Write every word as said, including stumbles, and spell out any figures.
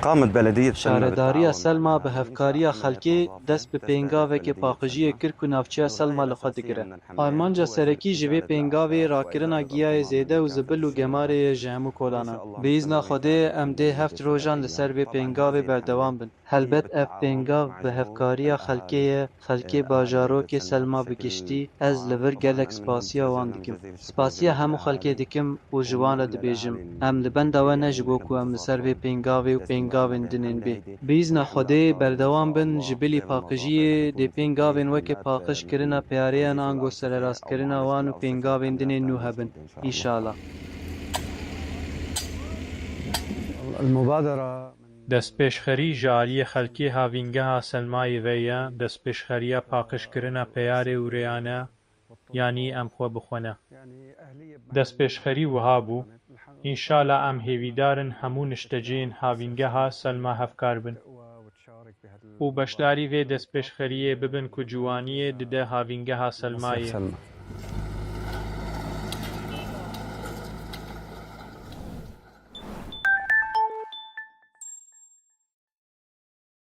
قامت بلدية سلمى Şaredariya Selma bi hevkariya xelkê dest bi pêngaveke paqijiyê kir ku navçeya Selma li xwe digire. Armanca serekî ji vê pêngavê rakirina giyayê zêde û zibil û gemarê ye ji hemû kolanan. Bi îzna Xwedê em dê heft rojan li ser vê pêngavê berdewam bin. Helbet ev pêngav bi hevkariya xelkê ye, xelkê bajarokê Selma bi giştî, ez li vir gelek spasiya wan dikim. Spasiya hemû xelkê dikim û ji wan re dibêjim, em li benda we ne ji bo ku em li ser vê pêngavê û pêngavên din ên bê. Bi îzna Xwedê berdewam bin, ji bilî paqijiyê dê pêngavên weke paqijkirina peyareyan ango sererastkirina wan û pêngavên din ên nû hebin. Înşala. Destpêşxerî ji aliyê xelkê havîngeha Selmayê ve ye, destpêşxeriya paqijkirina peyarê û rêyan e, yanî em xwe bi xwe ne. Destpêşxerî wiha bû, Înşala em hêvîdar in hemû niştecihên havîngeha Selma hevkar bin û beşdarî vê destpêşxeriyê bibin ku ciwaniyê dide havîngeha Selmayê.